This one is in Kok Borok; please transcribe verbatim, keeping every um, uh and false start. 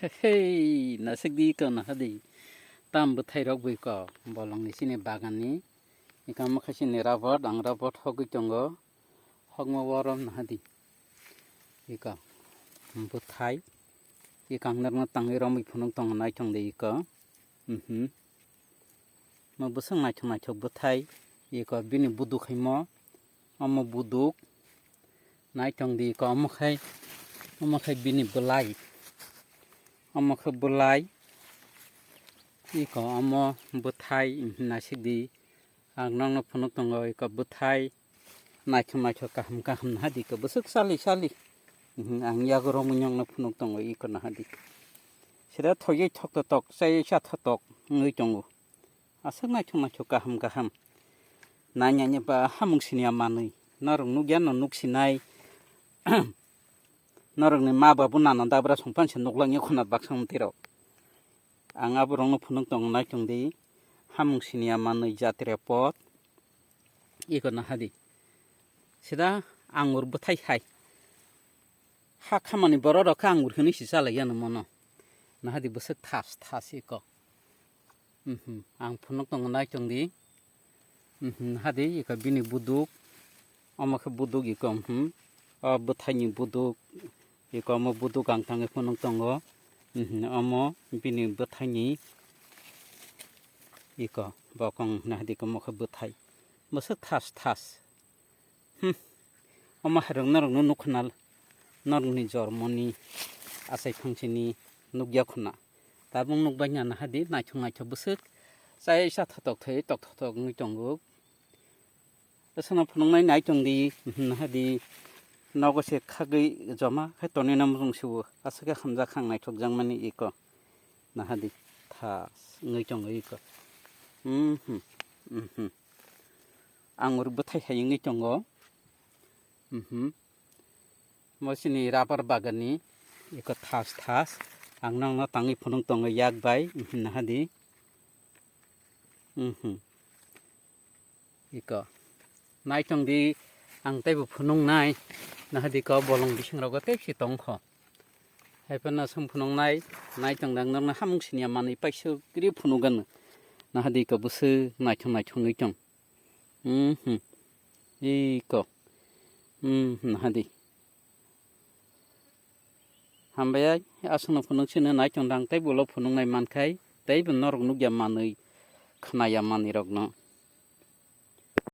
Hei, nasik di ko naha di. Tam bwthai rok bui ko. Bolong ni sini bagan ni. Ika mokhe sini rabot, ang rabot hogwi tongo. Hogma borom naha di. Ika bwthai. Ika ang norno tangwi romwi phunuk tongo nai tong di ika. Mhm. Mo bwswk naithok naithok bwthai, iko bini buduk hai mo, omo buduk, naithok di iko omo khai, omo khai bini bwlai, omo khe bwlai, iko omo bwthai, naisik di, ang nokno phunuk tongo iko bwthai, naithok naithok kaham kaham naha di iko bwswk sali sali, ang yago romwi nokno phunuk tongo iko naha di, sida thoywi thok totok, chaywi cha thotok wngwi tongo. Aswk naithok naithok kaham kaham. Nai nai ba hamung siniya manwi. Norok nukya no nuk sinai. Norokni ma babu nana dabra songpan se nuklangya khuna baksa mwtwi rok. Ang aborokno phunuk tongo naithok di. Hamung siniya manwi jatira pot. Iko naha di. Sida angur bwthai hai. Ha khamani borok rok khe angur hinwi si chalaiya no mono. Naha di bwswk thas thas iko. Mhm, ang phunuk tongo nai tong di. Mhm, hadi iko bini buduk. Omo khe buduk iko, mhm. O bwthaini buduk. Iko omo buduk ang tangwi phunuk tongo. Mhm, omo bini bwthaini iko bokong hwnwi hadi iko omo khe bwthai. Bwswk thas thas. Hmm. Omo hai rok norok no nukho na, norok ni jormo ni achai phang sini nukya khuna. Tabuk nukbai na naha di naithok naithok bwswk chai sa thotok thai tok thotok wngwi tongo. Aswkno phunuknai nai tong di, naha di nogo se khagwi joma khai tonwi na mung siwo aswk khe hamjak khang naithok jak mani iko. Naha di thas wngwi tongo iko. Mhm, mhm. Angur bwthai hai wngwi tongo. Mhm. Mo chini rabar bagan ni iko thas thas. Ang nokno tangwi phunuk tongo yak bai. Mhm, naha di. Mhm. Iko. Nai tong di ang teibo phunuk nai. Naha di ko bolong bising rogo tei si tong kho. Hai phano song phunuk nai. Nai tong dang nokno hamung siniya manwi paisuk ri phunuk gano. Naha di ko bwswk naithok naithok wngwi tong. Mhm. Iko. Mhm, hadi. Hambai, aswkno phunuk sino nai tong dang tei bolong phunuk nai man khai, tei bo norok nukya manwi, khwnaya manwi rokno.